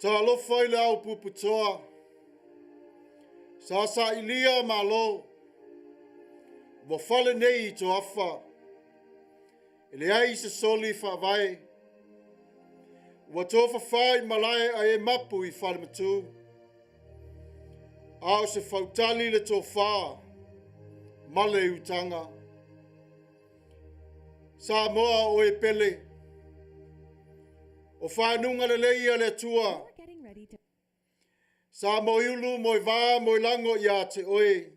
Talofa i le ao puputoa, sa sailia malo, ua fale nei i toafa, e leai se soli faavae, ua tofafa i malae ae mapu i falematu. A o se fautali le tofa ma le utaga. Samoa o oe pele, o fanuga lelei a le Atua, sa moeulu, moeva, moelago ia te oe.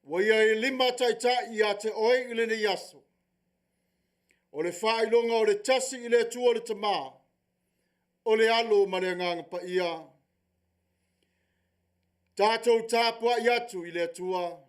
Ua ia e lima taitai ia te oe i lenei aso, o le faailoga o le tasi i le Atua le Tama, o le Alo ma le Agaga Paia. Tatou tapuai atu i le Atua.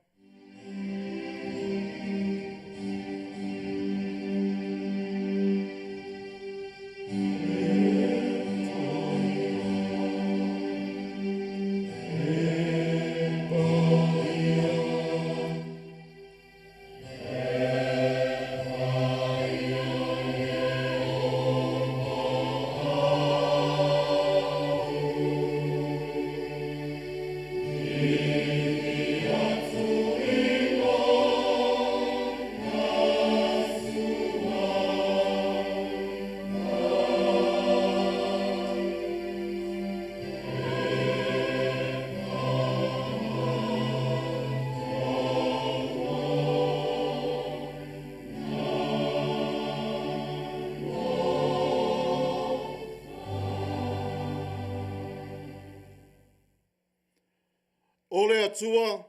O le Atua,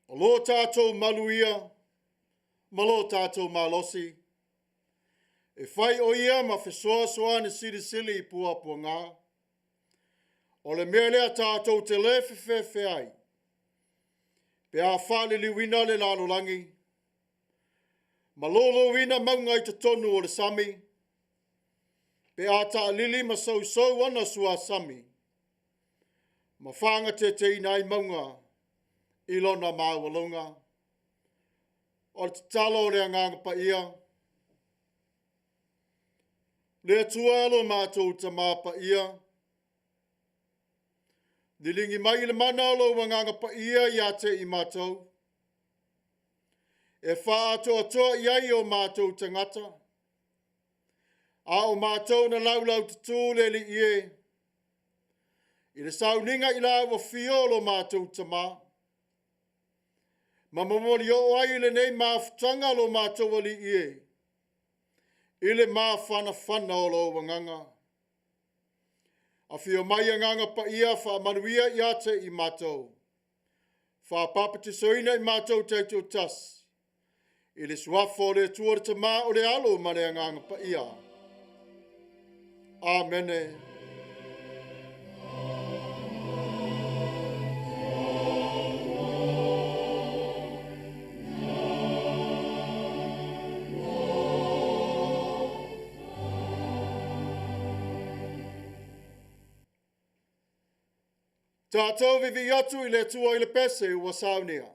o lo tatou malu ia ma lo tatou malosi, e fai o ia ma fesoasoani silisili i puapuaga. O le mea lea tatou te le fefefe ai, pe a faaliliuina le lalolagi ma loulouina mauga i totonu o le sami, pe a taalili ma sousou ona suasami ma fagateteina ai mauga i lona maualuga. O le tatalo a le Agaga Paia, le Atua lo matou Tama Paia, liligi mai le mana o lou Agaga Paia ia te i matou, e faaatoatoa i ai o matou tagata, a o matou na laulaututu le Alii e, i le sauniga i lau afio o lo matou Tama, ma momoli oo ai i lenei mafutaga lo matou Alii e, i le mafanafana o lou agaga. Afio mai Agaga Paia faamanuia ia te i matou, faapapatisoina i matou taitoatasi, i le suafa o le Atua le Tama o le Alo ma le Agaga Paia. Amene. Tatou vivii atu i le Atua i le pese ua saunia.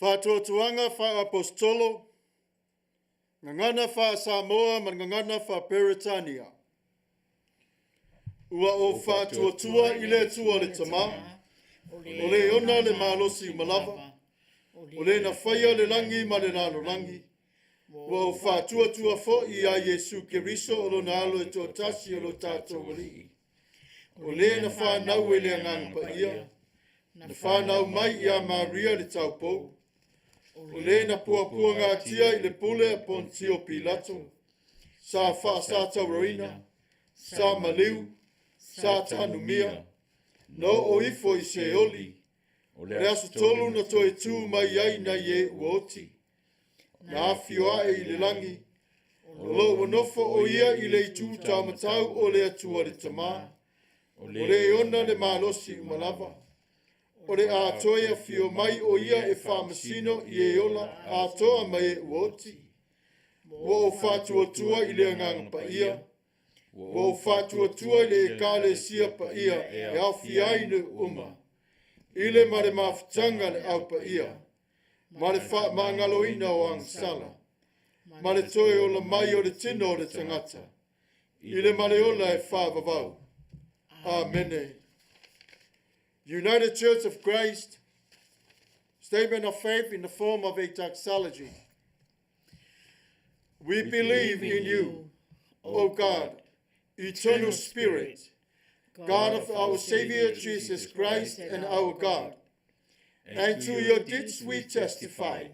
Faatuatuaga Faa-Aposetolo, Gagana Faa-Samoa ma le Gagana Faa-Peretania. Ua ou faatuatua i le Atua le Tama, o le ona le malosi uma lava, o le na faia le lagi ma le lalolagi, ua ou faatuatua foi ia Iesu Keriso o lona alo e toatasi o lo tatou Alii, o le na fanau e le Agaga Paia, na fanau mai ia Maria le taupou, o le na puapuagatia i le pule a Ponitio Pilato, sa faasatauraina, sa maliu, sa tanumia, na oo ifo i Seoli, o le aso tolu na toe tu mai ai nai e ua oti, na afio ae i le lagi, o lo ua nofo o ia i le itu taumatau o le Atua le Tama, o le ona le malosi uma lava, o le a toe afio mai o ia e faamasino i e ola atoa ma e ua oti. Ua ou faatuatua i le Agaga Paia, ua ou faatuatua i le Ekalesia Paia e aofia ai nuu uma, i le ma le mafutaga a le Au Paia, ma le faamagaloina o agasala, ma le toe ola mai o le tino o le tagata, i le ma le ola e faavavau. Amene. United Church of Christ, statement of faith in the form of a doxology. We believe in you, O God, eternal Spirit, God of our Savior Jesus Christ and our God. And to your deeds we testify.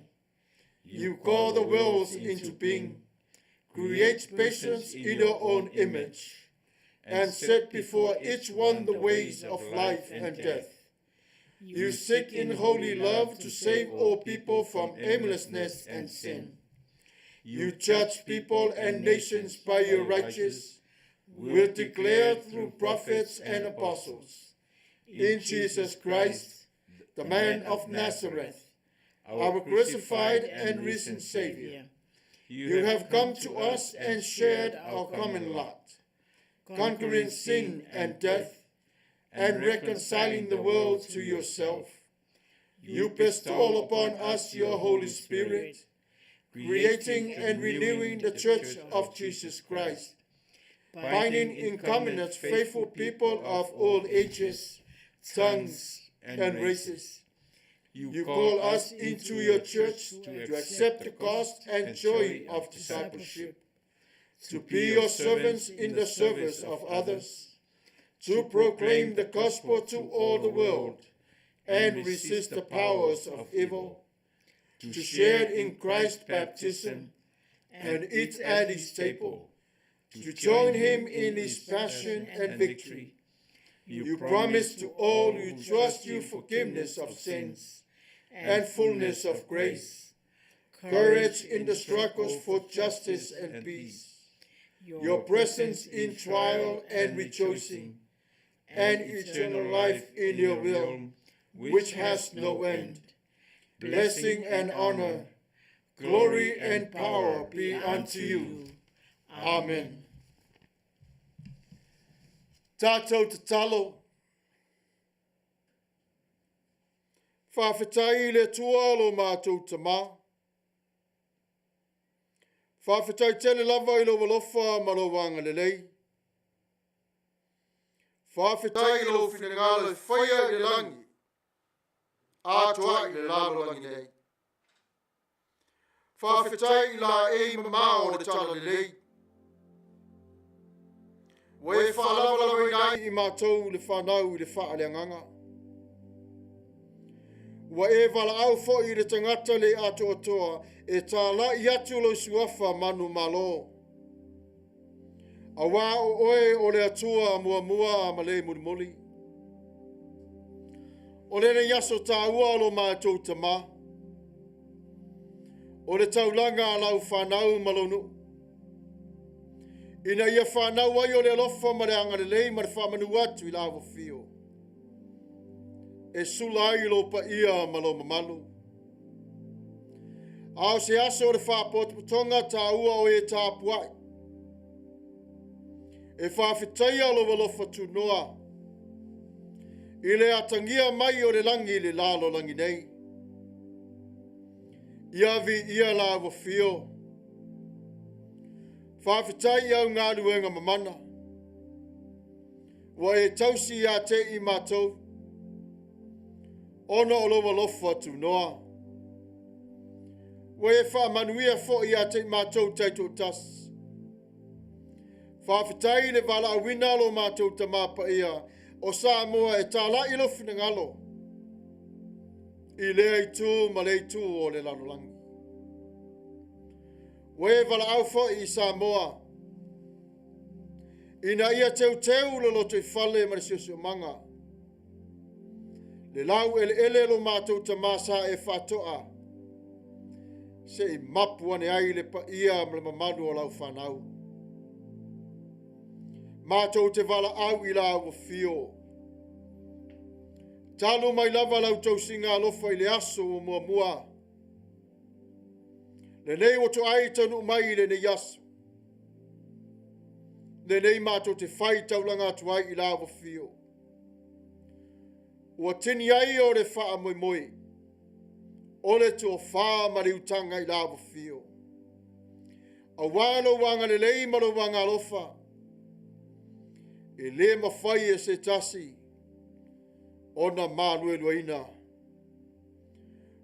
You call the worlds into being, create patience in your own image, and set before each one the ways of life and death. You seek in holy love to save all people from aimlessness and sin. You judge people and nations by your righteous will declare through prophets and apostles. In Jesus Christ, the man of Nazareth, our crucified and risen Savior, you have come to us and shared our common lot, conquering sin and death and reconciling the world to yourself. You bestow upon us your Holy Spirit, creating and renewing the Church of Jesus Christ, binding in covenant faithful people of all ages, tongues, and races. You call us into your church to accept the cost and joy of discipleship, to be your servants in the service of others, to proclaim the gospel to all the world and resist the powers of evil, to share in Christ's baptism and eat at his table, to join him in his passion and victory. You promise to all who trust you forgiveness of sins and fullness of grace, courage in the struggles for justice and peace, your presence in trial and rejoicing, and eternal life in your realm, which has no end. Blessing and honor, glory and power be unto you. Amen. Tātou tatalo. Faafetai i le Atua lo matou Tama. Faafetai tele lava i lou alofa ma lou agalelei. Faafetai i lou finagalo e faia i le lagi, atoa i le lalolagi nei. Faafetai i laei mamao o le Talalelei. Ua e faalavalavaina ai i matou le fanau i le faaleagaga. Ua e valaau foi i le tagata le atoatoa e tāla'i atu lou suafa manumalo. Auā o oe o le Atua muamua ma le mulimuli. O lenei aso tāua o lo matou Tama, o le taulaga a lau fanau ma lou nuu, ina ia fanau ai o le alofa ma le agalelei ma le faamanu atu i la afio, e sula ai lou paia ma lou mamalu. A o se aso o le faapotopotoga tāua o e tapuai, e faafetaia lou alofa tunoa i le atagia mai o le lagi i le lalolagi nei. Ia viia lau afio. Faafetai i au galuega mamana. Ua e tausi ia te i matou, ona o lou alofa tunoa. Ua e faamanuia foi ia te i matou taitoatasi. Faafetai i le valaauina o lo matou Tama Paia o Samoa e talai lou finagalo i lea itu ma lea itu o le lalolagi. Ua e valaau foi i Samoa ina ia teuteu le lotoifale ma le siosiomaga, le laueleele lo matou Tama sa e faatoa, se i mapu ane ai le paia ma le mamalu o lau fanau. Matou te valaau i lau afio. Talu mai lava lau tausiga alofa i le aso ua muamua, lenei ua toai taunuu mai i lenei aso, lenei matou te fai taulaga atu ai i lau afio. Ua tini ai o le faamoemoe, o le tofa ma le utaga i lau afio. Aua lou agalelei ma lou agalofa, e le mafai e se tasi ona malueluaina.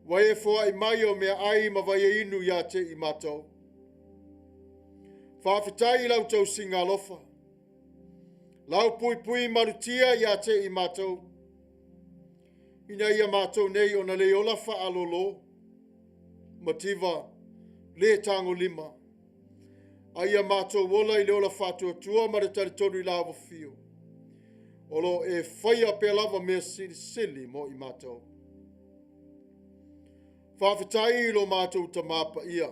Ua e foai mai o meaai ma vai e inu ia te i matou. Faafetai i lau tausiga alofa, lau puipui malutia ia te i matou, ina ia matou nei ona le ola faalolo, mativa, le tagolima, a ia matou ola i le ola faatuatua ma le talitonu i lau afio, o lo o e faia pea lava mea silisili mo i matou. Faafetai i lo matou Tama Paia,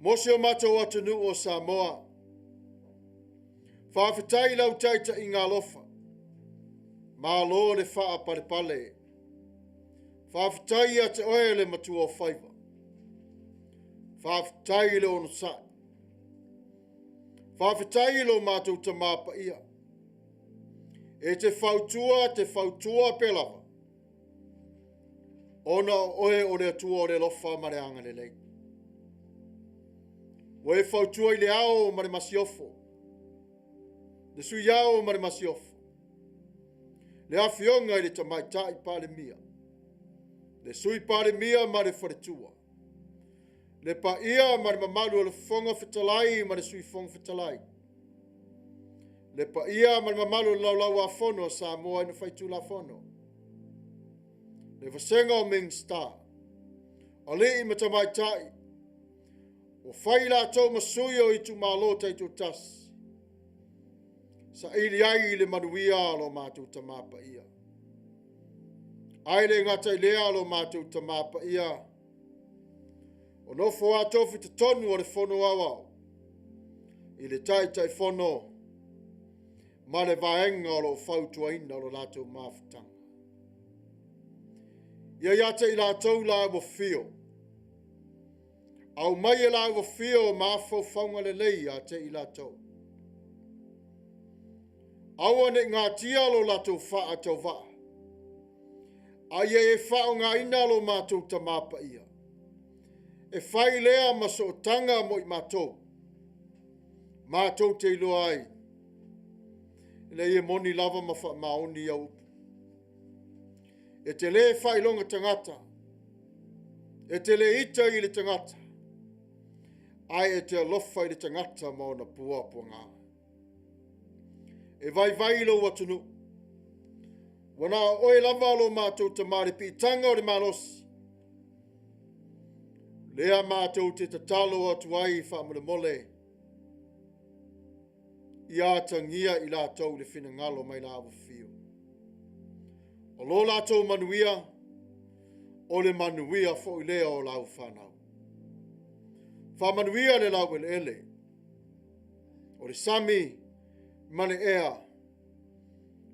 mo si o matou atunuu o Samoa. Faafetai i lau taitaiga alofa, malo le faapalepale. Faafetai ia te oe le matua o faiva. Faafetai i le onosai. Faafetai i lo matou Tama Paia. E te fautua, te fautua pea lava, ona o oe o le Atua o le alofa ma le agalelei. Ua e fautua i le ao ma le masiofo, le sui ao ma le masiofo, le afioga i le Tamaitai Palemia, le sui Palemia ma le faletua, le paia ma le mamalu o le Fofoga Fetalai ma le Sui Fofoga Fetalai, le paia ma le mamalu o le Laulau-a-Fono a Samoa ina faitulafono, le vasega o Minisita, alii ma tamaitai, ua fai latou ma sui o itumalo taitoatasi, saili ai le manuia o lo matou Tama Paia. Ae le gata i lea lo matou Tama Paia, o nofo a tofi totonu o le Fono Aoao, i le Taitaifono ma le vaega o lo o fautuaina lo latou mafutaga. Ia ia te i latou lau afio, aumai e lau afio mafaufauga lelei ia te i latou. Aua ne i gatia lo latou faatauvaa, a ia e faaaogaina lo matou Tama Paia, e fai lea ma sootaga mo i matou, matou te iloa ai, ina ia moni lava ma faamaoni au upu. E te le faailoga tagata, e te le ita i le tagata, ae e te alofa i le tagata ma ona puapuaga. E vaivai lou atunuu, ua na o oe lava lo matou Tama le piitaga o le malosi, lea matou te tatalo atu ai faamolemole, ia atagia i latou le finagalo mai lau afio. O lo latou manuia, o le manuia foi lea o lau fanau. Faamanuia le laueleele, o le sami ma le ea,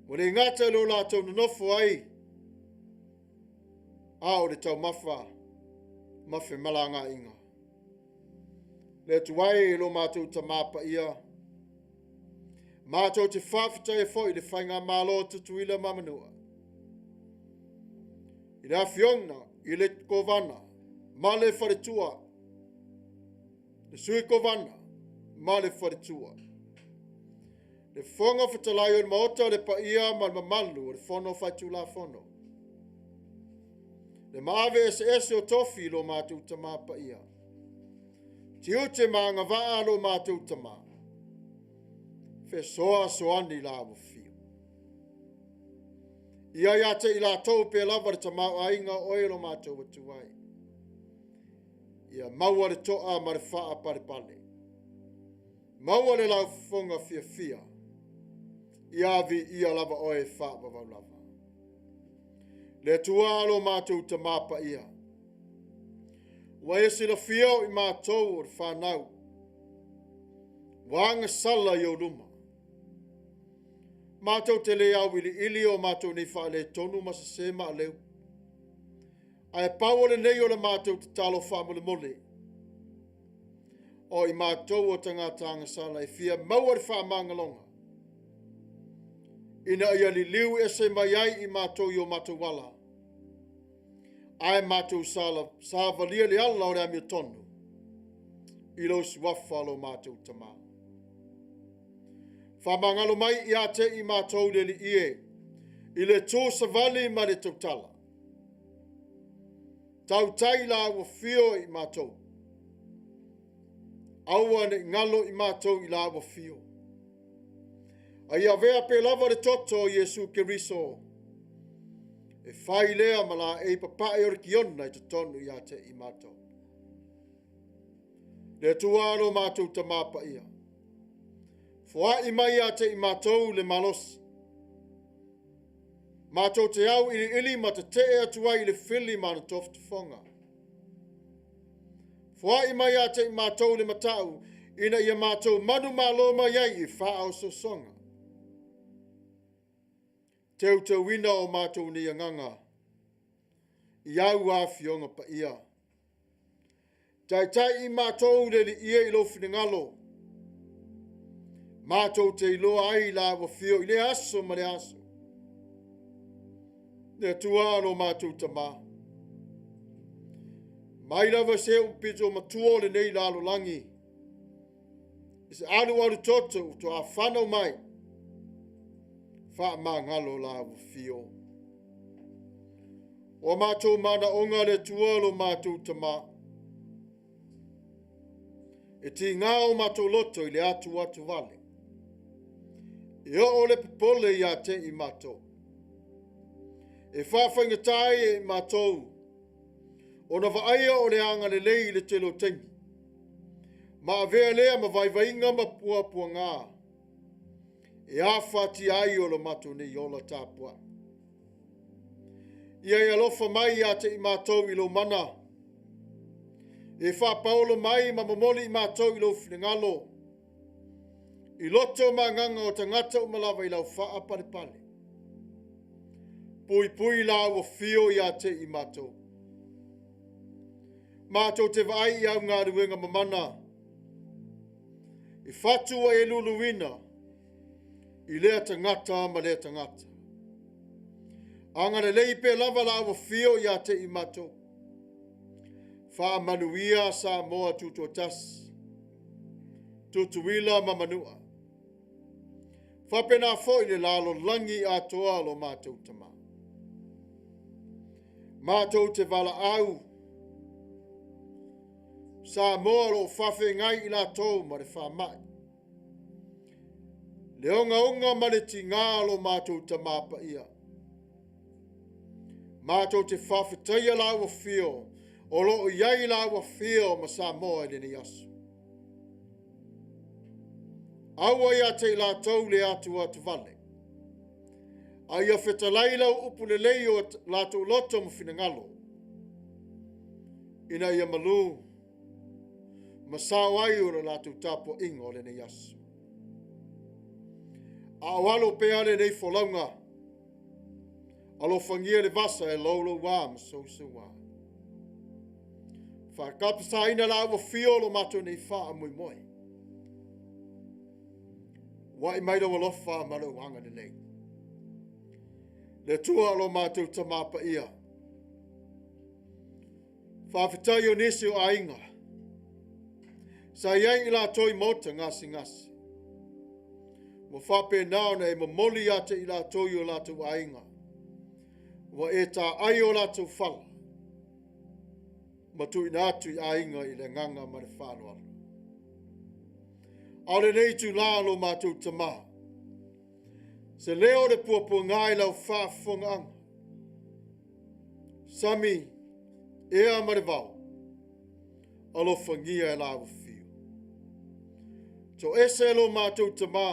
ua le gata i lo latou nonofo ai, a o le taumafa ma femalagaaiga. Le Atua e lo matou Tama Paia, matou te faafetai foi i le Faigamalo a Tutuila ma Manua, i le i le Kovana ma le Faletua, le Sui Kovana ma le Faletua, le Fofoga Fetalai o le Maota, le paia ma le mamalu o le Fono Faitulafono, le maave eseese o tofi lo matou Tama Paia, tiute ma agavaa lo matou Tama, fesoasoani la ua fio. Ia ia te i latou pea lava le tamaoaiga o oe lo matou atu ai. Ia maua le toa ma le faapalepale. Maua le laufofoga fiafia. Ia viia lava oe faavavau lava. Le Atua lo matou Tama Paia, ua e silafia o i matou o le fanau, ua agasala i ou luma. Matou te le auiliili o matou nei faaletonu ma sese maaleu. Ae pau o lenei o le matou tatalo faamolemole. O i matou o tagata agasala e fia maua le faamagaloga, ina ia liliu ese mai ai i matou i o matou ala, ae matou savalia le ala o le amiotonu i lou suafa lo matou Tama. Faamagalo mai ia te i matou le Alii e, i le tu savali ma le tautala. Tautai la ua fio i matou. Aua ne i galo i matou i la ua fio. A ia avea pea lava le toto o Iesu Keriso e fai lea ma laei papae o le kiona i totonu ia te i matou. Le Atua lo matou Tama Paia, foai mai ia te i matou le malosi. Matou te au iliili ma tetee atu ai i le fili ma ana tofotofoga. Foai mai ia te i matou le matau, ina ia matou manumalo mai ai i faaosoosoga. Teuteuina o matou nei agaga i au afioga paia. Taitai i matou le Alii e i lou finagalo, matou te iloa ai la ua fio i lea aso ma lea aso. Le Atua lo matou Tama, mai lava se u pito matua o lenei lalolagi, i se alualu toto ua toa fanau mai, faamagalo la ua fio. O matou manaoga le Atua lo matou Tama, e tiga o matou loto i le atu atu vale, e oo le popole ia te i matou, e faafaigata ai e i matou, ona vaaia o le agalelei i le tele o taimi, ma avea lea ma vaivaiga ma puapuaga, e afatia ai o lo matou nei ola tapuai. Ia e alofa mai ia te i matou i lou mana, e faapaolo mai ma momoli i matou i lou finagalo, i loto ma agaga o tagata uma lava i lau faapalepale. Puipui la ua fio ia te i matou. Matou te vaai i au galuega mamana, i fatu ua e luluina i lea tagata ma lea tagata. Agalelei pea lava la ua fio ia te i matou. Faamanuia Samoa tutoatasi, Tutuila ma Manua. Faapena foi le lalolagi atoa lo matou Tama. Matou te valaau Samoa o lo o faafeagai i latou ma le faamai, le ogaoga ma le tiga o lo matou Tama Paia. Matou te faafetaia la ua fio o lo o i ai la ua fio ma Samoa i lenei aso. Aua ia te i latou le atu atu vale, a ia fetalai lau upu lelei o latou loto ma finagalo, ina ia malu ma sao ai o le latou tapuaiga o lenei aso. A o alo pea lenei folauga, alofagia le vasa e loulouā ma sousouā. Faatapasaina la ua fio lo matou nei faamoemoe. Ua'i mai lou alofa ma lou agalelei. Le Atua o lo matou Tama Paia. Faafetai o nisi o aiga sa i ai i latou i maota gasegase, ua faapena ona e momoli ia te i latou i o latou aiga, ua e taai o latou fala ma tuuina atu i aiga i le agaga ma le faaaloalo. A o lenei itula lo matou Tamā, se leo o le puapuaga i lau faafofogaaga, sami, ea ma le vao, alofagia e la afio. Toese lo matou Tamā,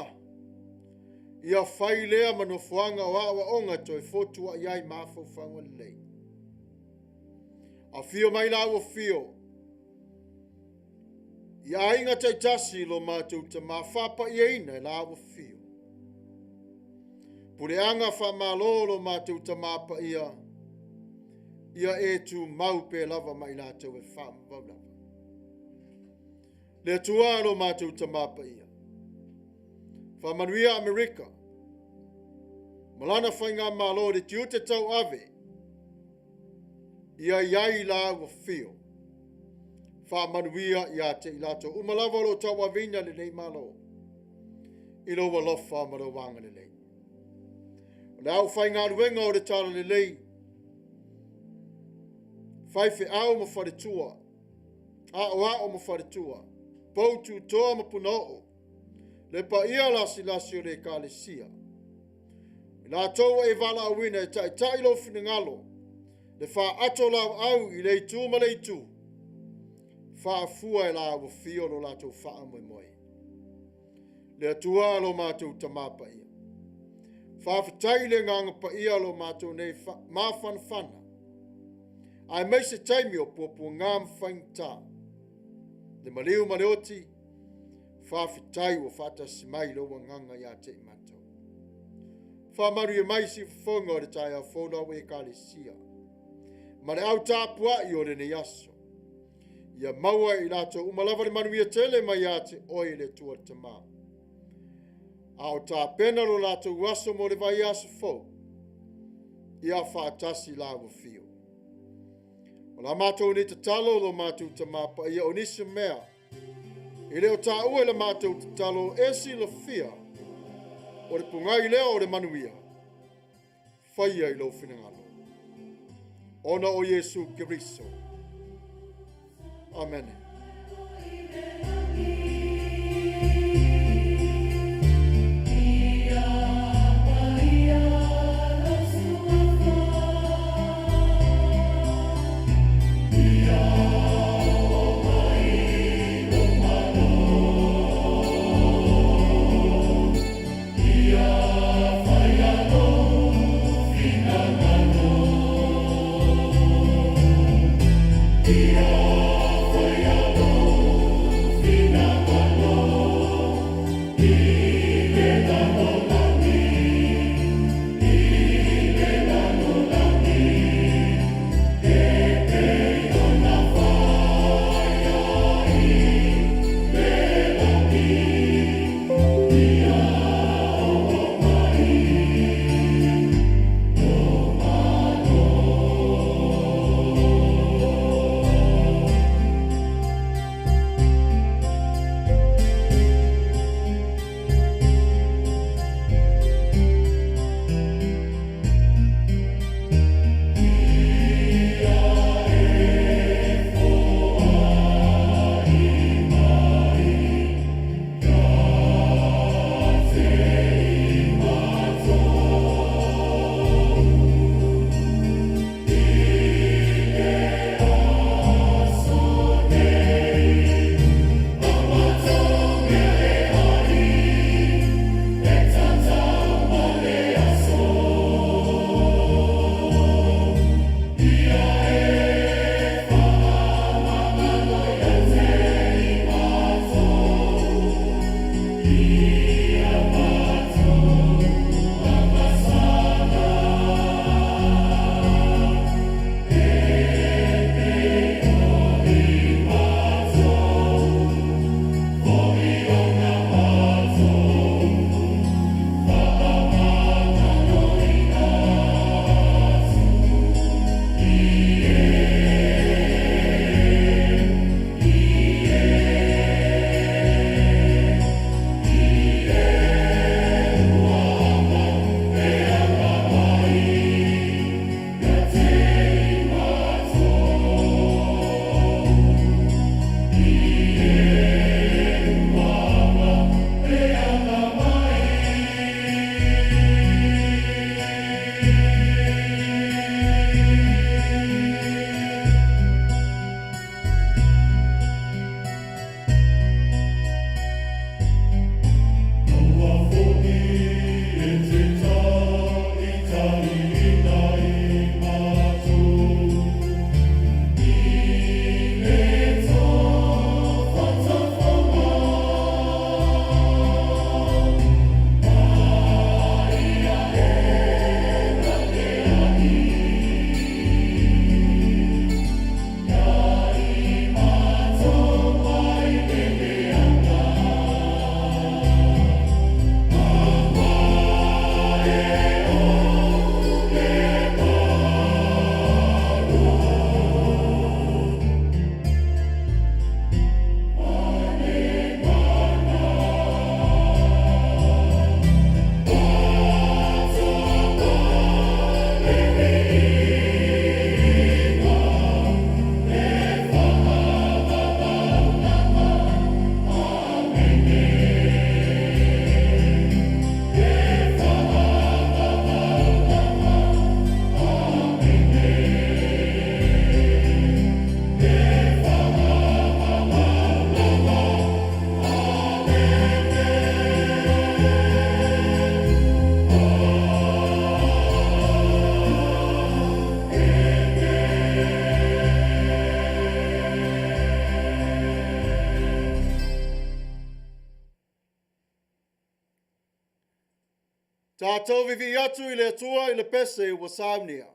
ia fai lea ma nofoaga o aoaoga e toe fotuai ai mafaufauga lelei. Afio mai la ua afio i aiga taitasi lo matou Tamā, faapaiaina e la ua afio. Puleaga faamalo lo matou Tamā paia, ia e tumau pea lava ma i latou e faamamau lava. Le Atua lo matou Tamā paia, faamanuia Amerika, ma lana faigamalo i le tiute tauave, ia i ai la ua fio, faamanuia ia te i latou uma lava o lo o tauaveina lenei Malo, i lou alofa ma lou agalelei. O le aufaigaluega o le Talalelei, faifeau ma faletua, aoao ma faletua, poututoa ma punaoo, le paia lasilasi o le Ekalesia, i latou ua e valaauina e taitai lou finagalo, le faaato laoau i le itu ma le itu, faafua e la ua fio lo latou faamoemoe. Le Atua lo matou Tamā paia, faafetai i le agaga paia o lo matou nei mafanafana, aemaise taimi o puapuaga ma faigata, le maliu ma le oti, faafetai ua faatasi mai lou agaga ia te i matou. Faamanuia mai siufofoga o le taeao fou lau Ekalesia, ma le au tapuai o lenei aso. Ia maua e i latou uma lava le manuia tele mai ia te oe le Atua le Tamā. A o tapena lo latou aso mo le vaiaso fou, ia faatasi la ua fio. O la matou nei tatalo lo matou Tamā paia o nisi mea, e le o taua i la matou tatalo e silafia o le pugai lea o le manuia, faia i lou finagalo. Ona o Iesu Keriso. Amene. Tatou vivii atu i le Atua i le pese ua saunia.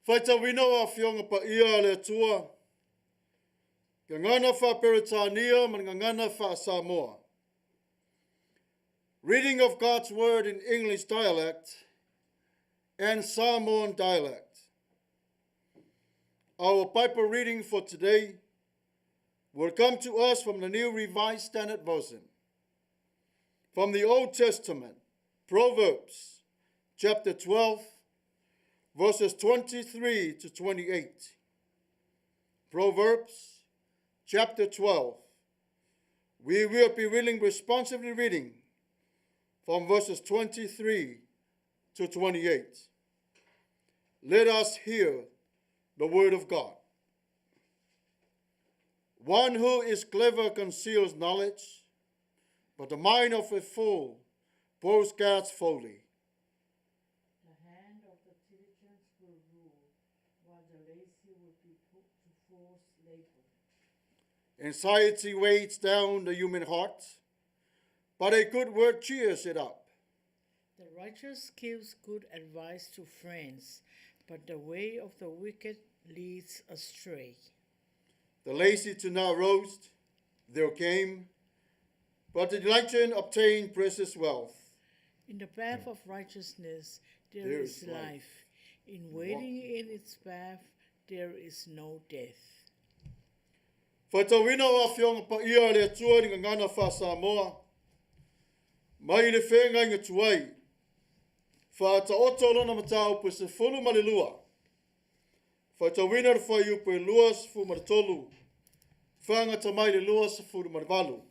Faitauina o Afioga Paia a le Atua, Gagana Faa-Peretania ma le Gagana Faa-Samoa. Reading of God's Word in English dialect and Samoan dialect. Our Bible reading for today will come to us from the New Revised Standard Version. From the Old Testament, Proverbs chapter 12, verses 23 to 28. Proverbs chapter 12. We will be reading responsively reading from verses 23 to 28. Let us hear the word of God. One who is clever conceals knowledge, but the mind of a fool broadcasts folly. The hand of the diligent will rule, while the lazy will be put to forced labor. Anxiety weighs down the human heart, but a good word cheers it up. The righteous gives good advice to friends, but the way of the wicked leads astray. The lazy do not roast their game, but the diligent obtain precious wealth. In the path of righteousness there is life, in wading in its path there is no death. Faitauina o Afioga Paia a le Atua i le Gagana Faa-Samoa, mai le Feagaiga Tuai, faataoto lona mataupu e 12, faitauina le fuaiupu e 23, faagata mai le 28.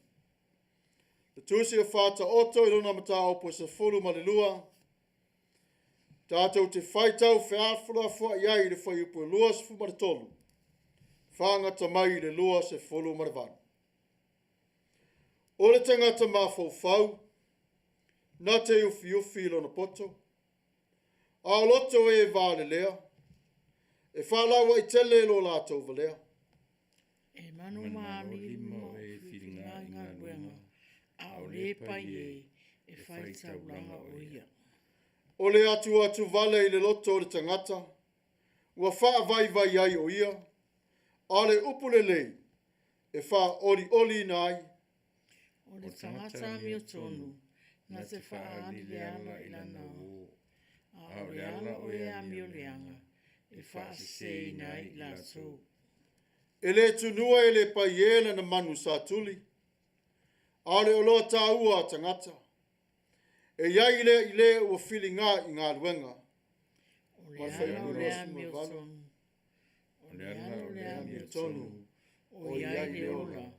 Le tusi o Faataoto i lona mataupu e 12, tatou te faitau feafulafoai ai i le fuaiupu e 23, faagata mai i le 28. O le tagata mafaufau, na te ufiufi i lona poto, a o loto e valelea, e faalauaitele lo latou valea. E manumalima o e filiga i galuega, a o le pai e, e fai taulaga o ia. O le atuatuvale i le loto o le tagata, ua faavaivai ai o ia, a o le upu lelei e faaolioliina ai. O le tagata amiotonu na te faaali le ala i lana uō, a o le ala o e amioleaga e faaseseina ai i latou. E le tunua e le paiē lana manu satuli, a o le oloa taua a tagata. E i ai lea i le ua filiga i galuega. O le ala o le amiotonu, o le ala o le amiotonu, o i ai le ola,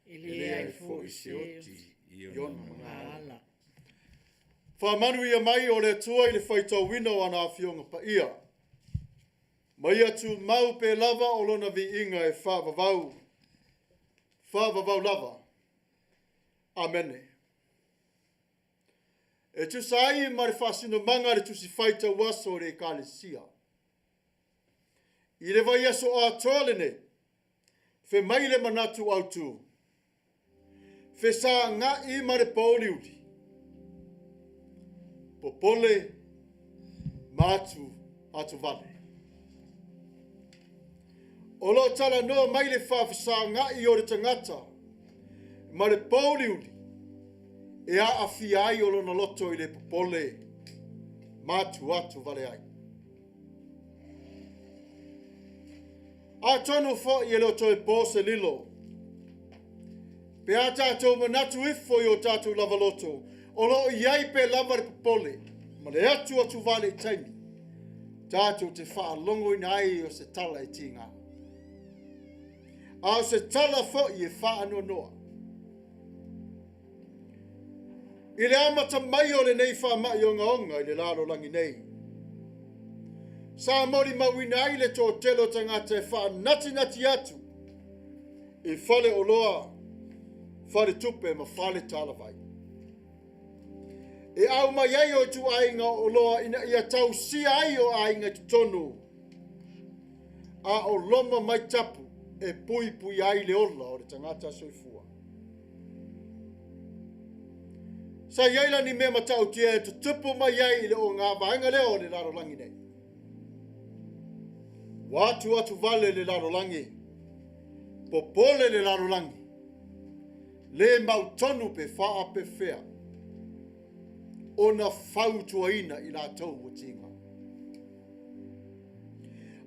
e leai foi se oti i ona magaala. Faamanuia mai o le Atua i le faitauina o ana Afioga Paia. Ma ia tumau pe lava o lona viiga e faavavau, faavavau lava. Amene. E tusa ai ma le faasinomaga a le Tusi Faitau Aso o le Ekalesia. I le vaiaso atoa lenei, fe mai le manatu autu, fesaga'i ma le pōuliuli, popole ma atu atuvale. O lo o talanoa mai le faafesaga'i o le tagata ma le pōuliuli e aafia ai o lona loto i le popole ma atu atuvale ai. Atonu foi e le o toe po se lilo, pe a tatou manatu ifo i o tatou lava loto, o lo o i ai pe lava le popole ma le atu atuvale i taimi tatou te faalogoina ai o se tala e tiga, a o se tala foi e faanoanoa. I le amata mai o lenei faamai ogaoga i le lalolagi nei, sa molimauina ai le toatele o tagata e faanatinati atu i fale oloa, fale tupe ma fale talavai. E aumai ai o ituaiga oloa ina ia tausia ai o aiga i totonu, a o loma mai tapu e puipui ai le ola o le tagata soifua. Sa i ai la ni mea matautia e tutupu mai ai i le ogavaega lea o le lalolagi nei. Ua atu atu vale le lalolagi, popole le lalolagi, le mautonu pe faapefea ona fautuaina i latou ua tiga.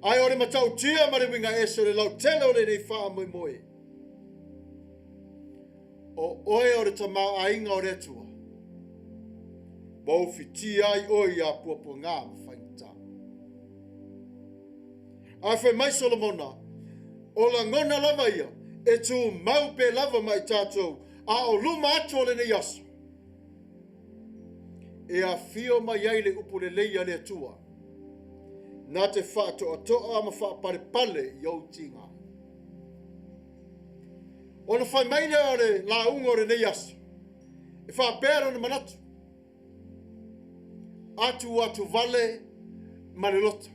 Ae o le matautia ma le uiga ese o le lautele o lenei faamoemoe, o oe o le tamaoaiga o le Atua, ua ufitia ai oe ia puapuaga ma faigata. Ae fai mai Solomona, o lagona lava ia e tumau pe lava ma i tatou, a o luma atu o lenei aso, e afio mai ai le upu lelei a le Atua, na te faatoatoa ma faapalepale i ou tiga. Ona fai mai lea o le lauga o lenei aso, e faapea lona manatu, atu atu vale ma le loto.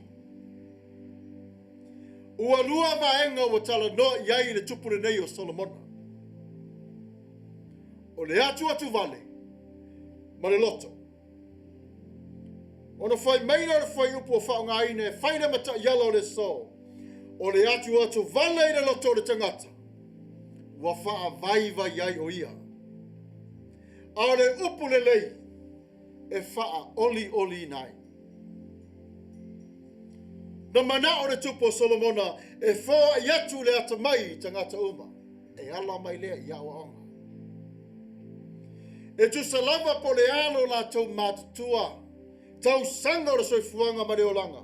Ua lua vaega ua talanoa i ai le tupu lenei o Solomona. O le atu atu vale ma le loto. Ona fai mai lea o le fuaiupu ua faaaogaina e fai le mataiala o le aso, o le atu atu vale i le loto o le tagata, ua faavaivai ai o ia. A o le upu lelei e faaolioliina ai. Na manao le tupu o Solomona e foai atu le atamai i tagata uma e ala mai lea i aoaoga. E tusa lava po o le a lo latou matutua, tausaga o le soifuaga ma le olaga,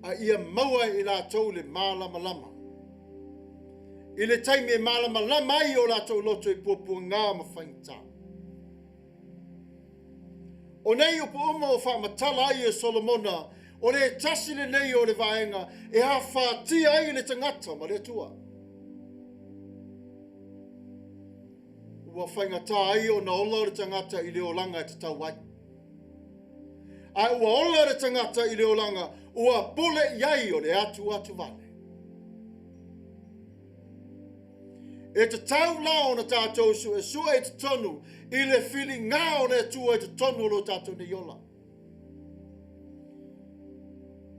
a ia maua e i latou le malamalama. I le taimi e malamalama ai o latou loto i puapuaga ma faigata. O nei upu uma ua faamatala ai e Solomona, o le tasi lenei o le vaega e afatia ai le tagata ma le Atua. Ua faigata ai ona ola o le tagata i le olaga e tatau ai. Ae ua ola le tagata i le olaga ua pule i ai o le atuatuvale. E tatau la ona tatou suesue i totonu i le filiga o le Atua i totonu o lo tatou nei ola.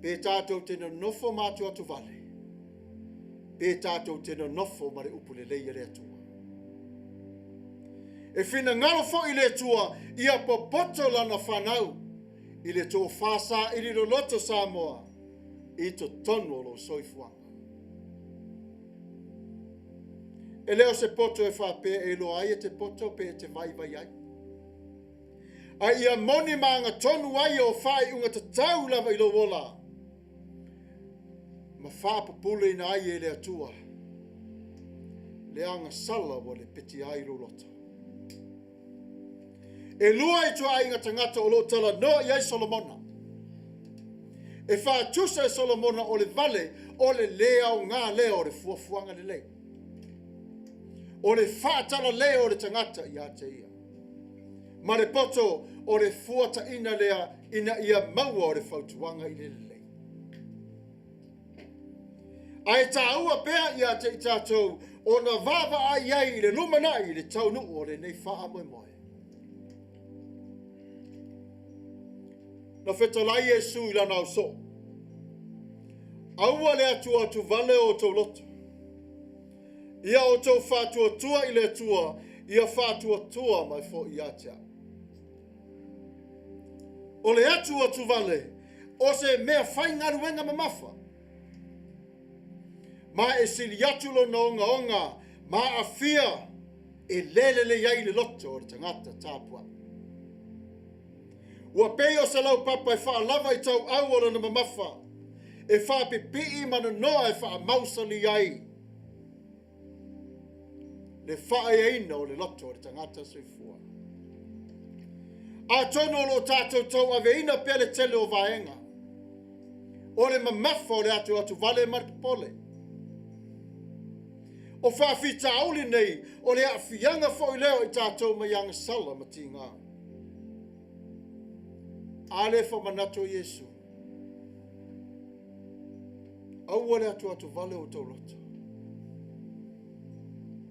Pe tatou te nonofo ma atuatuvale, pe tatou te nonofo ma le upu lelei a le Atua. E finagalo foi le Atua ia popoto lana fanau i le tofa saili loloto Samoa i totonu o lou soifuaga. E le o se poto e faapea e iloa ai e te poto pe e te vaivai ai. A ia moni ma agatonu ai o faaiuga tatau lava i lou ola ma faapupuleina ai e le Atua le agasala ua lepetia ai lou loto. E lua ituaiga tagata o lo o talanoa i ai Solomona. E faatusa e Solomona o le vale o le lē aoga lea o le fuafuaga lelei. O le faatalale o le tagata ia te ia. Ma le poto o le fuataina lea ina ia maua o le fautuaga i le lelei. Ae taua pea ia te i tatou ona vaavaai ai i le lumanai i le taunuu o lenei faamoemoe. Na fetalai Iesu i lana ausoo, Aua le atuatuvale o outou loto. Ia outou faatuatua i le Atua, ia faatuatua mai foi ia te au. O le atuatuvale, o se mea faigaluega mamafa, ma e sili atu lona ogaoga ma aafia e le lelei ai le loto o le tagata tapuai. Ua pei o se laupapa e faalava i tauau o lona mamafa, e faapipii ma nonoa e faamausali ai le faaeaina o le loto o le tagata soifua. Atonu o lo o tatou tauaveina pea le tele o vaega o le mamafa o le atuatuvale ma le popole. O faafitauli nei o le aafiaga foi lea o i tatou mai agasala ma tiga. A lea faamanatu o Iesu, aua le atuatuvale o outou loto.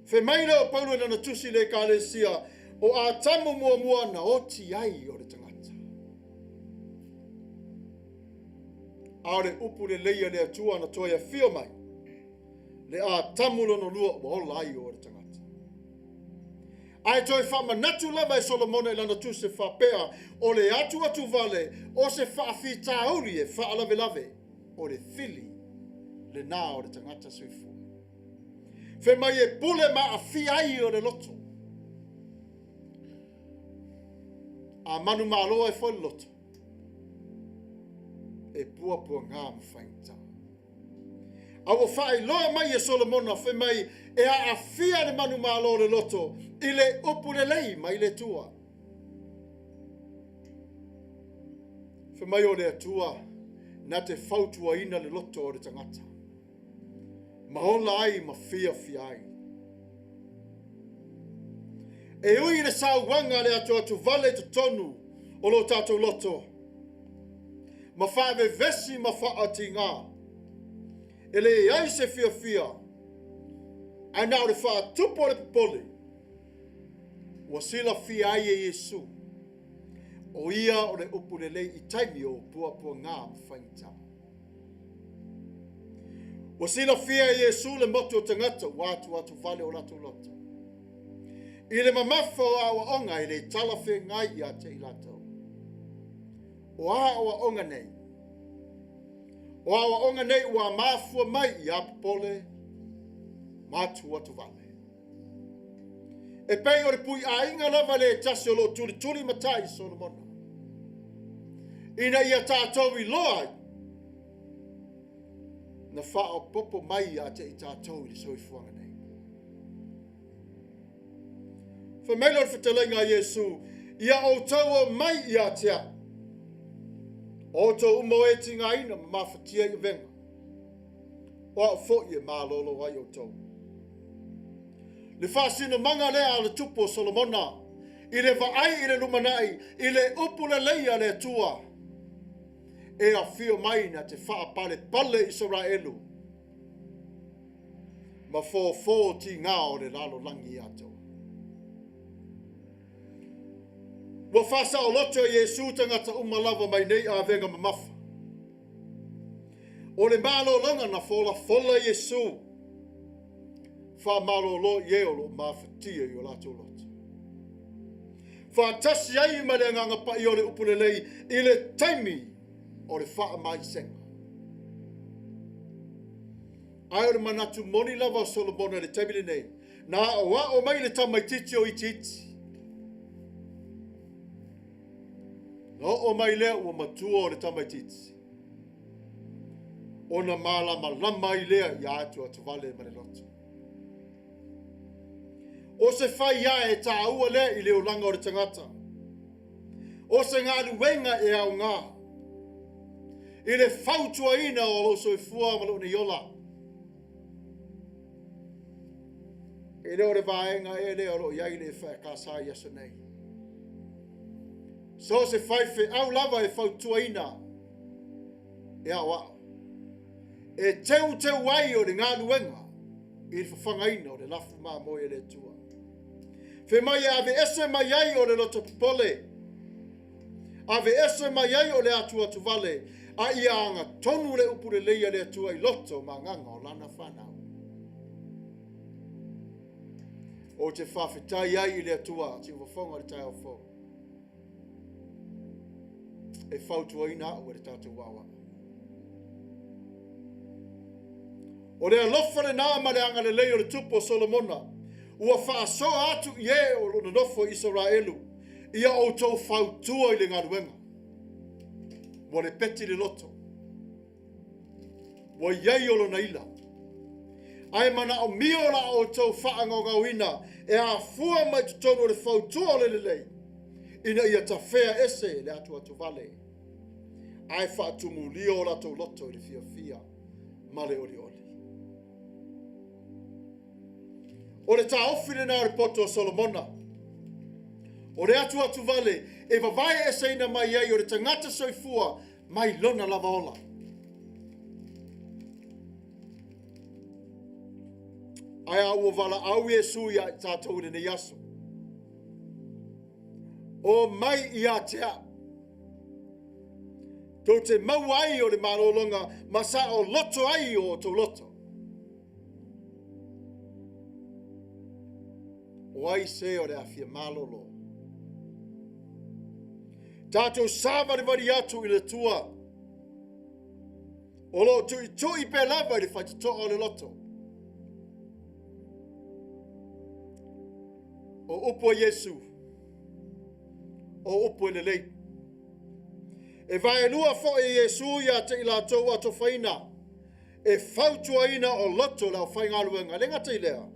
Fai mai lea o Paulo i lana tusi i le Ekalesia, o Atamu muamua na oti ai o le tagata. A o le upu lelei a le Atua na toe afio mai, le Atamu lona lua ua ola ai o le tagata. Ae toe faamanatu lava e Solomona i lana tusi e faapea, o le atuatuvale o se faafitauli e faalavelave, o le fili lena o le tagata soifua. Fai mai e pule ma aafia ai o le loto. A manumalo ai foi le loto, e puapuaga ma faigata. A ua faailoa mai e Solomona, fai mai e aafia le manumalo o le loto i le upu lelei mai le Atua. Fai mai o le Atua na te fautuaina le loto o le tagata, ma ola ai ma fiafia ai. E ui i le sauaga a le atuatuvale i totonu o lo tatou loto, ma faavevesi ma faatiga, e leai se fiafia, ae na o le faatupu o le popole, ua silafia ai e Iesu, o ia o le upu lelei i taimi o puapuaga ma faigata. Ua silafia e Iesu le motu o tagata ua atuatuvale o latou loto. I le mamafa o aoaoga e le talafeagai ia te i latou. O a aoaoga nei? O aoaoga nei ua mafua mai ia popole ma atuatuvale. E pei o le puiaiga lava le tasi o lo o tulituli matai i Solomona, ina ia tatou iloa ai na faaopoopo mai ia te i tatou i le soifuaga nei. Fai mai lea o le fetalaiga a Iesu, ia outou o mai ia te au, o outou uma o e tigaina ma mafatia i avega, o au foi e malolo ai outou. Le faasinomaga lea a le tupu o Solomona i le vaai i le lumanai i le upu lelei a le Atua e afio mai na te faapalepale Isaraelu ma fofo tiga o le lalolagi atoa. Ua faasaoloto e Iesu tagata uma lava mai nei avega mamafa. O le malologa na folafola Iesu, faamalolo i e o lo o mafatia i o latou loto. Faatasi ai ma le agaga paia o le upu lelei i le taimi o le faamaisega. Ae o le manatu moni lava o Solomona i le taimi lenei, na aoao mai le tamaitiiti o itiiti. Na oo mai lea ua matua o le tamaitiiti, ona malamalama ai lea ia atuatuvale ma le loto. O se faia e taua lea i le olaga o le tagata. O se galuega e aoga i le fautuaina o lou soifua ma lou nei ola. E le o le vaega ea lea o lo o i ai le EFKS i aso nei. So se faifeau lava e fautuaina e aoao, e teuteu ai o le galuega i le fafagaina o le lafu mamoe a le Atua. Fai mai e aveese mai ai o le loto popole, aveese mai ai o le atuatuvale, a ia agatonu le upu lelei a le Atua i loto ma agaga o lana fanau. Ou te faafetai ai i le Atua siufofoga o le taeao fou e fautuaina au e le tatou aoao. O le alofa lenā ma le agalelei o le tupu o Solomona, ua faasoa atu i e o lo o nonofo i Isaraelu, ia outou fautua i le galuega. Ua lepeti le loto, ua i ai o lona ila, ae manaomia o la outou faagaogaoina e afua mai totonu o le fautua o le lelei, ina ia tafea ese le atuatuvale, ae faatumulia o latou loto i le fiafia ma le olioli. O le taofi lenā o le poto o Solomona, o le atuatuvale e vavae eseina mai ai o le tagata soifua mai lona lava ola. Ae a ua valaau Iesu ia i tatou i lenei aso, o mai ia te au, tou te maua ai o le malologa ma saoloto ai o outou loto. O ai se o le a fia malolo? Tatou savalivali atu i le Atua, o lo o tuitui pea lava i le faitotoa o le loto. O upu a Iesu, o upu e lelei. E vaelua foi e Iesu ia te i latou ua atofaina, e fautuaina o loto o le aufaigaluega, e le gata i lea,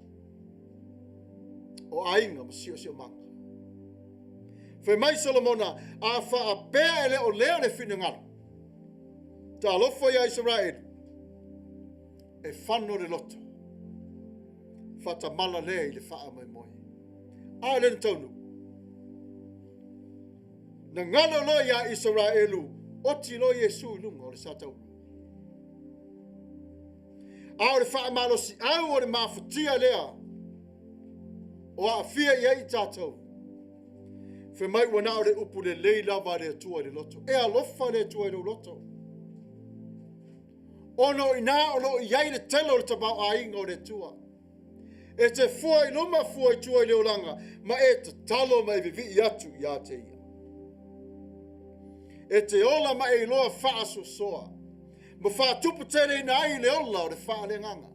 o aiga ma siosiomaga. Fai mai Solomona, a faapea e le o lea le finagalo, talofa ia Isaraelu, e fano le loto, faatamala lea i le faamoemoe. A lea na taunuu. Na galo loa ia Isaraelu, oti loa Iesu i luga o le sataua. A o le faamalosiau o le mafatia lea o aafia i ai i tatou, fai mai ua na o le upu lelei lava a le Atua i le loto. E alofa le Atua i lou loto, ona o i ina o lo o i ai le tele o le tamaoaiga o le Atua. E te fua i luma, fua i tua i le olaga, ma e tatalo ma e vivii atu ia te ia. E te ola ma e iloa faasoasoa. Ma faatuputeleina ai le ola o le faaleagaga.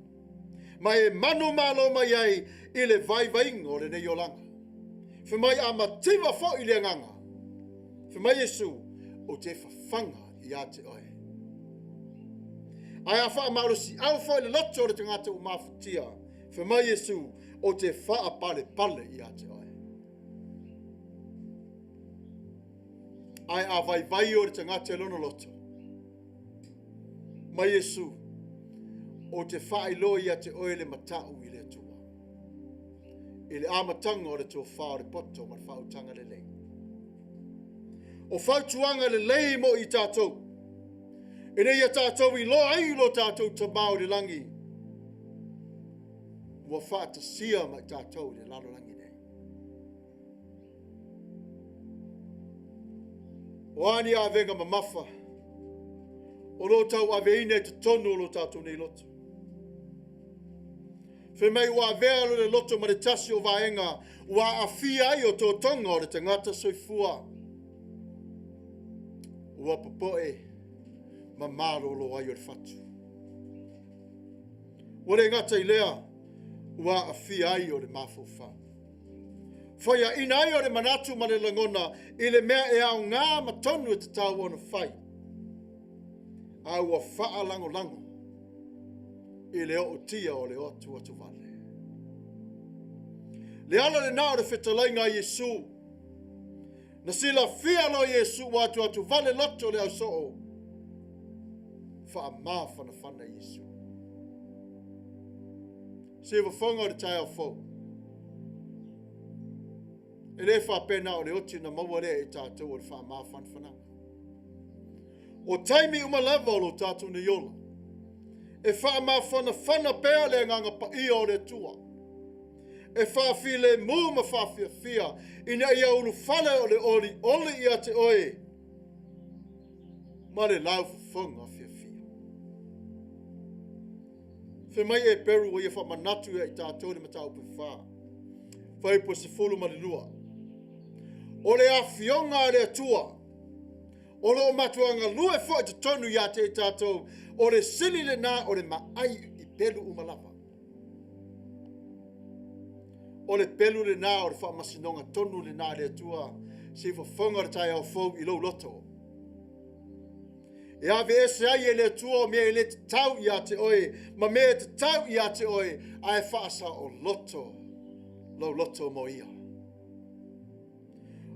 Ma e manumalo mai ai i le vaivaiga o lenei olaga. Fai mai a mativa foi le agaga. Fai mai Iesu, ou te fafaga ia te oe. Ae a faamalosiau foi le loto o le tagata ua mafatia, fai mai Iesu, ou te faapalepale ia te oe. Ae a vaivai o le tagata i lona loto, mai Iesu, ou te faailoa ia te oe le matau i le Atua. I le amataga o le tofa o le poto ma le faautaga lelei. O fautuaga lelei mo i tatou, ina ia tatou iloa ai lo tatou Tama o i le lagi, ua faatasia ma i tatou i le lalolagi nei. O a ni avega mamafa o lo o tauaveina i totonu o lo tatou nei loto. Fai mai ua avea le loto ma le tasi o vaega ua aafia ai otootoga o le tagata soifua. Ua popoe ma malolo ai o le fatu. Ua le gata i lea, ua aafia ai o le mafaufau. Faiaina ai o le manatu ma le lagona i le mea e aoga ma tonu e tatau ona fai. A ua faalagolago i le ootia o le atuatuvale. Le ala lena o le fetalaiga a Iesu. Na silafia loa Iesu ua atuatuvale loto o le ausoo. Faamafanafana Iesu. Siufofoga o le taeao fou. E le faapena o le oti na maua lea e tatou o le faamafanafanaga. O taimi uma lava o lo tatou nei ola, e faamafanafana pea le agaga paia o le Atua, e faafilemu ma faafiafia ina ia ulufale o le olioli ia te oe ma le laufofoga fiafia. Fai mai Eperu ua ia faamanatu ia i tatou le mataupu e 4, fuaiupu e 12. O le afioga a le Atua, o lo o matua galue foi totonu ia te i tatou, o le sili lena o le maai i pelu uma lava. O le pelu lena o le faamasinoga tonu lena a le Atua, siufofoga o le taeao fou i lou loto. E aveese ai e le Atua o mea e le tatau ia te oe, ma mea e tatau ia te oe, ae faasaoloto lou loto mo ia.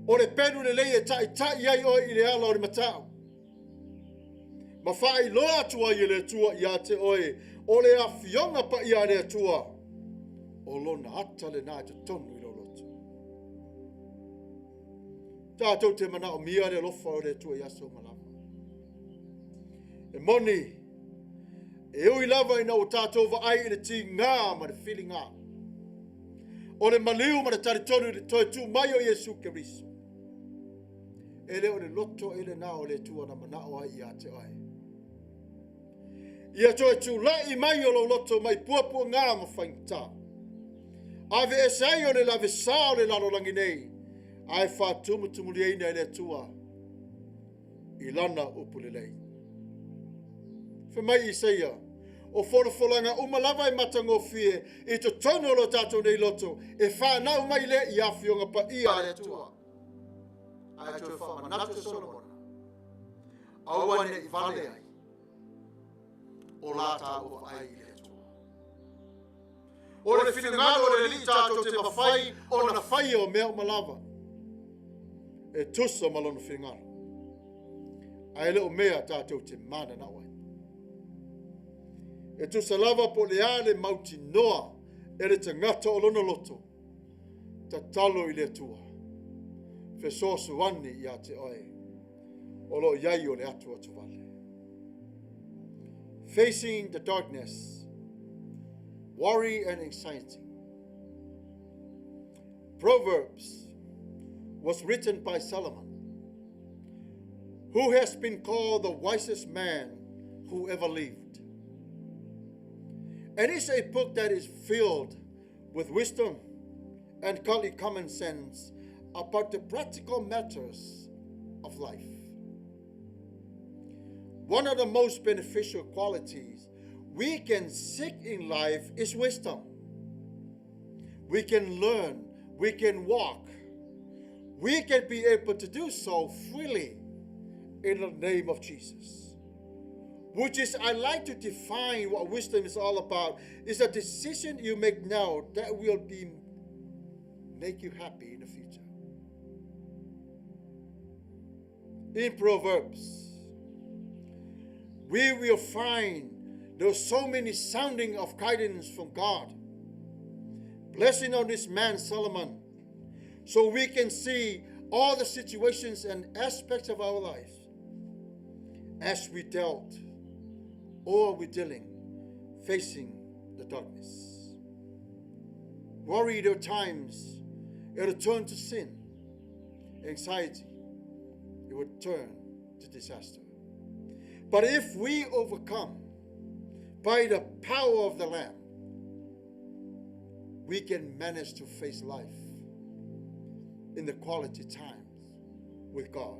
O le pelu lelei e taitai ai oe i le ala o le matau, ma faailoa atu ai e le Atua ia te oe, o le afioga paia a le Atua, o lona ata lena e totonu i lou loto. Tatou te manaomia le alofa o le Atua i aso uma lava. E moni, e ui lava ina ua tatou vaai i le tiga ma le filiga, o le maliu ma le talitonu i le toe tu mai o Iesu Keriso, e le o le loto e lena o le Atua na manao ai ia te oe. Ia toe tulai mai o lou loto mai puapuaga ma faigata. Aveese ai o le lavesa o le lalolagi nei, ae faatumutumuliaina e le Atua i lana upu lelei. Fai mai Isaia, o folafolaga uma lava e matagofie i totonu o lo tatou nei loto, e whanau mai le i afioga paia a le Atua. Ae toe faamanatu e Solomona, aua ne i vale ai o la tāua vaai i le Atua. O le finagalo o le Alii tatou te mafai ona faia o mea uma lava e tusa ma lona finagalo, ae le o mea tatou te mananao ai. E tusa lava po o le a le mautinoa e le tagata o lona loto, tatalo i le Atua, fesoasoani ia te oe, o lo o i ai o le atu atuvale. Facing the darkness, worry and anxiety. Proverbs was written by Solomon, who has been called the wisest man who ever lived. And it's a book that is filled with wisdom and godly common sense about the practical matters of life. One of the most beneficial qualities we can seek in life is wisdom. We can learn, we can walk, we can be able to do so freely in the name of Jesus. Which is, I like to define what wisdom is all about, is a decision you make now that will be make you happy in the future. In Proverbs, we will find there's so many sounding of guidance from God. Blessing on this man, Solomon, so we can see all the situations and aspects of our life as we dealt or we're dealing, facing the darkness. Worried at times, it'll turn to sin. Anxiety, it would turn to disaster. But if we overcome by the power of the Lamb, we can manage to face life in the quality times with God.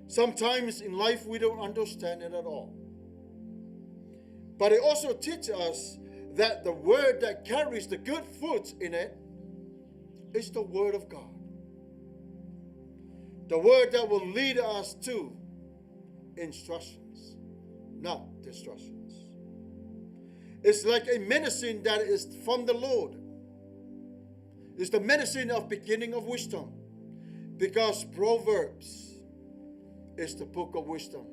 Sometimes in life we don't understand it at all. But it also teaches us that the word that carries the good fruits in it is the word of God. The word that will lead us to instructions, not destructions. It's like a medicine that is from the Lord. It's the medicine of beginning of wisdom, because Proverbs is the book of wisdom.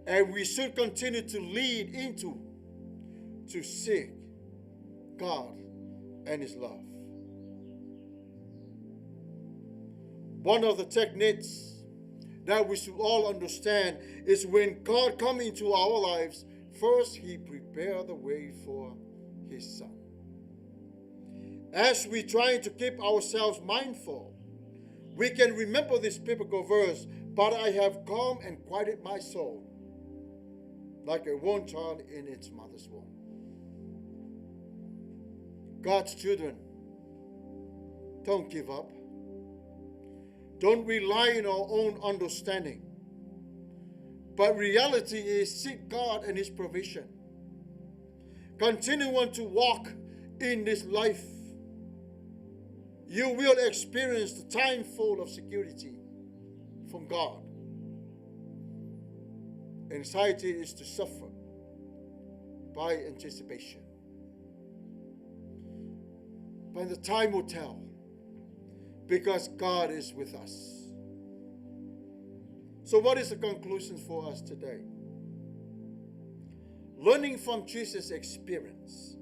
And we should continue to lead into, to seek God and His love. One of the techniques that we should all understand is when God comes into our lives, first He prepared the way for His Son. As we try to keep ourselves mindful, we can remember this biblical verse, but I have come and quieted my soul like a one child in its mother's womb. God's children, don't give up. Don't rely on our own understanding. But reality is seek God and His provision. Continue on to walk in this life. You will experience the time full of security from God. Anxiety is to suffer by anticipation. But the time will tell, because God is with us. So what is the conclusion for us today? Learning from Jesus' experience,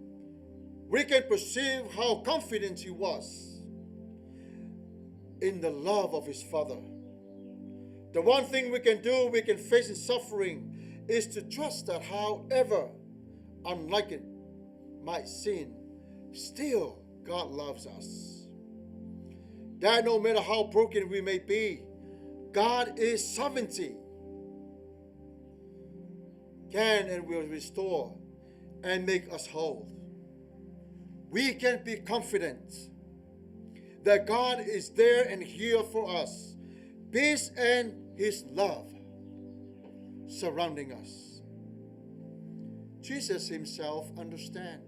we can perceive how confident he was in the love of his Father. The one thing we can do, we can face in suffering, is to trust that however unlike it might seem, still God loves us. That no matter how broken we may be, God is sovereignty, can and will restore and make us whole. We can be confident that God is there and here for us. Peace and His love surrounding us. Jesus Himself understands.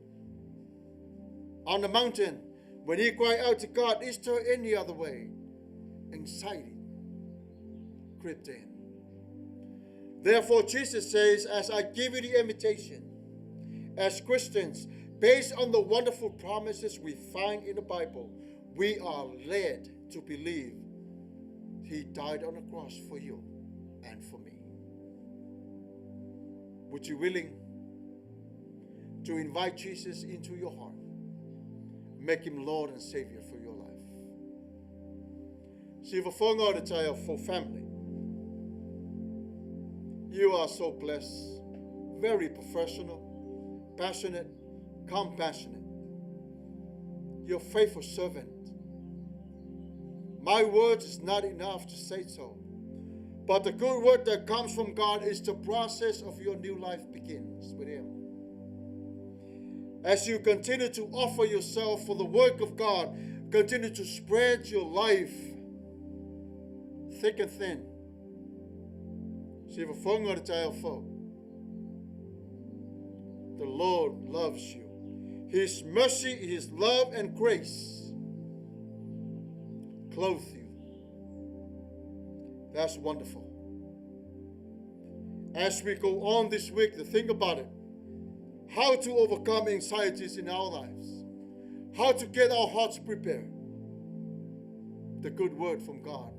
On the mountain, when He cried out to God, is there any other way? Anxiety crept in. Therefore, Jesus says, as I give you the invitation, as Christians, based on the wonderful promises we find in the Bible, we are led to believe He died on the cross for you and for me. Would you willing to invite Jesus into your heart? Make Him Lord and Savior for your life. See, for family, you are so blessed, very professional, passionate, compassionate. You're a faithful servant. My words is not enough to say so. But the good word that comes from God is the process of your new life begins with Him. As you continue to offer yourself for the work of God, continue to spread your life thick and thin, Sivafonga le taeao fou. The Lord loves you. His mercy, His love and grace clothe you. That's wonderful. As we go on this week to think about it, how to overcome anxieties in our lives, how to get our hearts prepared. The good word from God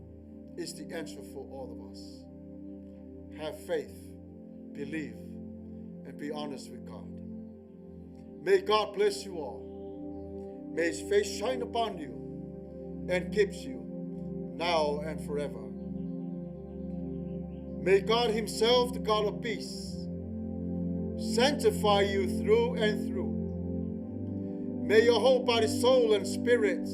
is the answer for all of us. Have faith, believe, and be honest with God. May God bless you all. May His face shine upon you and keeps you now and forever. May God Himself, the God of peace, sanctify you through and through. May your whole body, soul, and spirit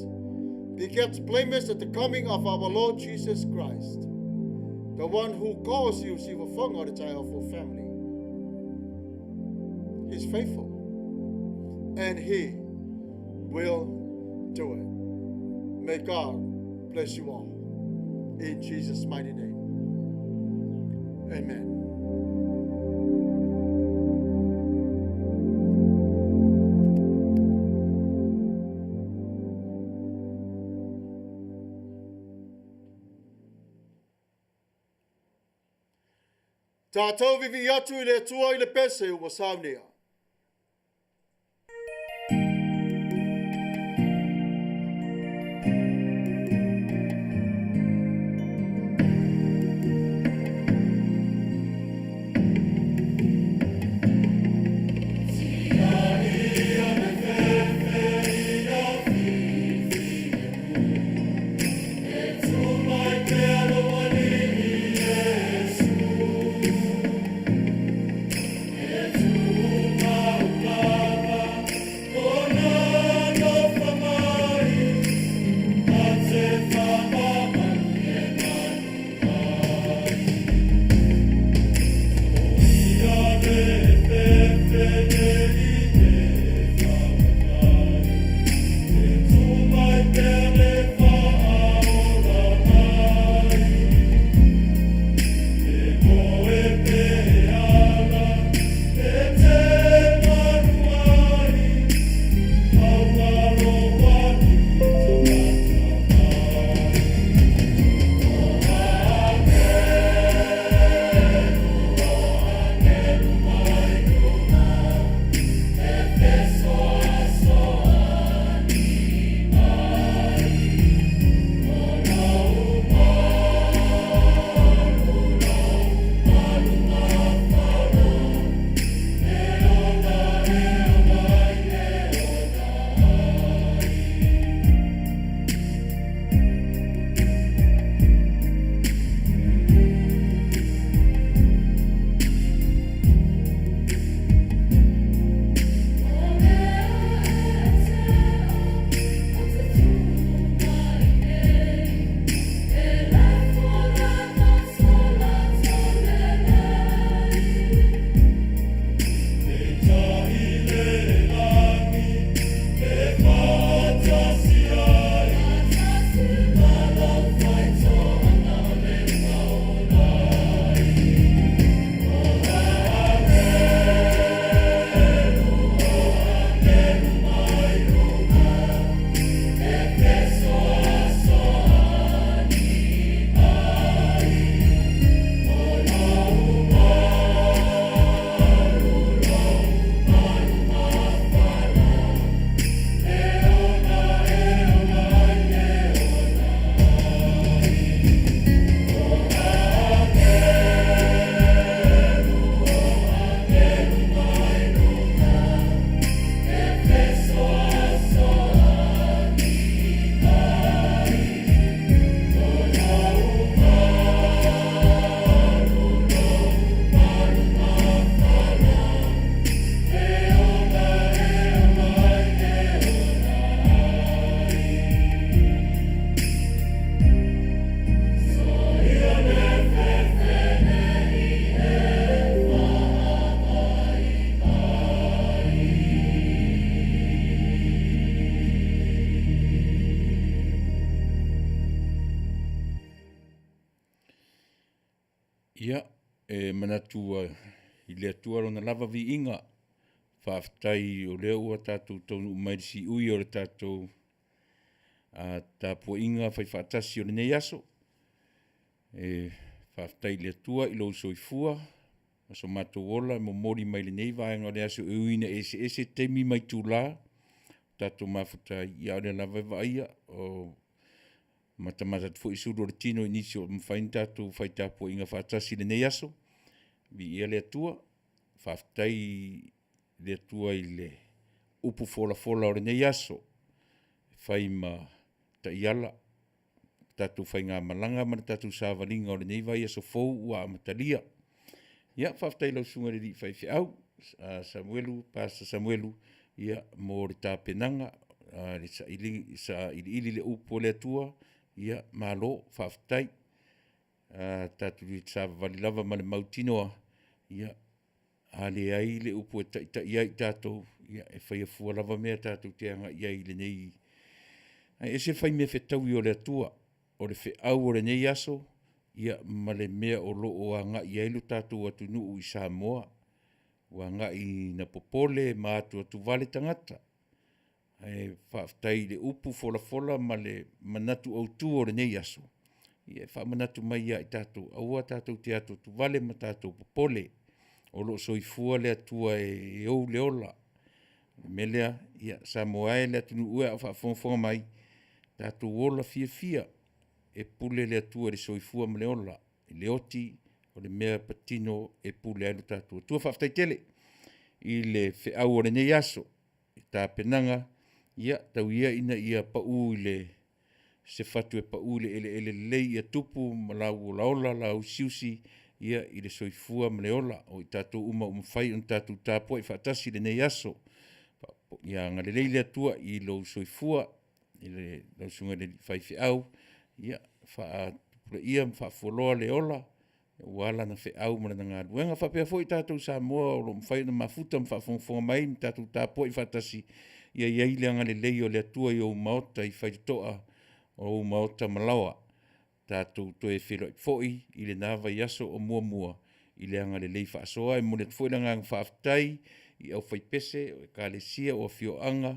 be kept blameless at the coming of our Lord Jesus Christ, the one who calls you Sivafonga, the child family. He's faithful, and He will do it. May God bless you all. In Jesus' mighty name. Amen. Tātou vivi atu i le Atua i le pese ua saunia. Ia, E manatu i le Atua Lona lava viiga, faafetai o lea ua tatou taunuu mai i le siui o le tatou tapuaiga faifaatasi o lenei aso. E faafetai i le Atua i lou soifua ma so matou ola e momoli mai lenei vaega o le aso e ui ina eseese taimi ma itula ua tatou mafuta ai, a o lea lava e vaaia o matamata atu foi sulu o le tino i nisi ua mafai ona tatou fai tapuaiga faatasi i lenei aso. Viia le Atua. Faafetai i le Atua i le upu folafola o lenei aso e fai ma taiala o le tatou faigamalaga ma le tatou savaliga o lenei vaiaso fou ua amatalia. Ia, faafetai i lau Susuga i le alii faifeau Samuelu, Pastor Samuelu mo le tapenaga, le sailiili i le upu a le Atua, malo faafetai. Tatou te savavali lava ma le mautinoa, a leai le upu e taitai ai i tatou, e faia fua lava mea tatou te agai i ai i lenei. Ae ese le faimea fetaui o le Atua. O le feau o lenei aso ma le mea o lo o agai i ai lo tatou atunuu i Samoa, ua agai ina popole ma atuatuvale tagata. Ae faafetai i le upu folafola ma le manatu autu o lenei aso, e faamanatu mai ia i tatou, aua tatou te atuatuvale ma tatou popole, o lo o soifua le Atua e ou le ola. O le mea lea, Samoa e le atunuu e a o faafogafoga mai, tatou ola fiafia, e pule le Atua i le soifua ma le ola, i le oti o le mea e patino e pule ai lo tatou Atua. Faafetai tele i le feau o lenei aso i tapenaga, ia tau ia ina ia pau i se fatu e pau i le eleele lelei tupu ma lau olaola, lauusiusi i le soifua ma le ola o i tatou uma ua mafai ona tatou tapuai faatasi i lenei aso. Ia agalelei le Atua i lou soifua i lau susuga i le faifeau, ia faatupulaia ma faafualoa le ola aua lana feau ma lana galuega. E faapea foi tatou Samoa o lo o mafai ona mafuta ma faafogafoga mai ma tatou tapuai faatasi, ia i ai le agalelei o le Atua i ou maota i faitotoa, o ou maota ma laoa. Tatou toe feiloai foi i lena vaiaso o muamua i le agalelei faasoa. E momoli atu foi le agaga faafetai i le aufaipese o Ekalesia, o afioaga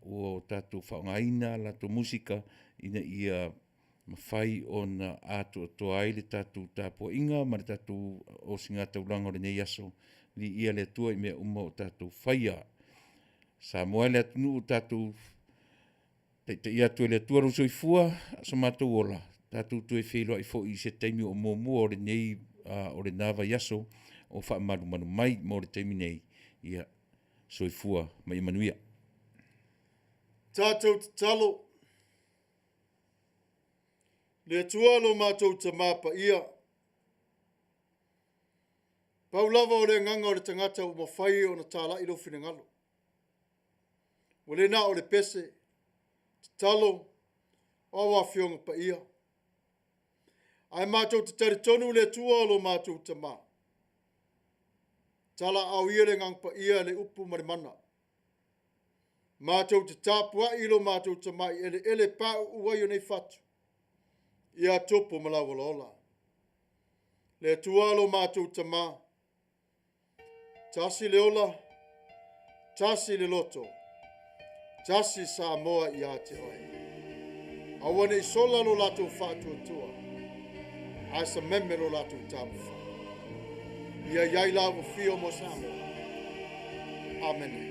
ua tatou faaaogaina a latou musika ina ia mafai ona atoatoa ai le tatou tapuaiga ma le tatou ositaulaga i lenei aso. Viia le Atua i mea uma ua tatou faia. Samoa e le atunuu ua tatou taitaia atu e le Atua lou soifua ma so matou ola, tatou toe feiloai foi i se taimi o muamua o lena vaiaso o faamalumalu mai. Mo le taimi nei, ia soifua ma ia manuia. Tatou tatalo. Le Atua lo matou Tama Paia, pau lava o le agaga o le tagata ua mafai ona talai lou finagalo. Ua le na o le pese, tatalo, o au Afioga Paia. Ae matou te talitonu le Atua lo matou Tama. Talaaao ia le Agaga Paia le upu ma le mana. Matou te tapuai lo matou Tama i eleele pauu ai o nei fatu, ia tupu ma lau olaola. Le Atua lo matou Tama, tasi le ola, tasi le loto, tasi Samoa ia te oe. Aua ne i sola lo latou faatuatua, ae sameme lo latou taumafai. Ia i ai lau afio mo Samoa. Amene.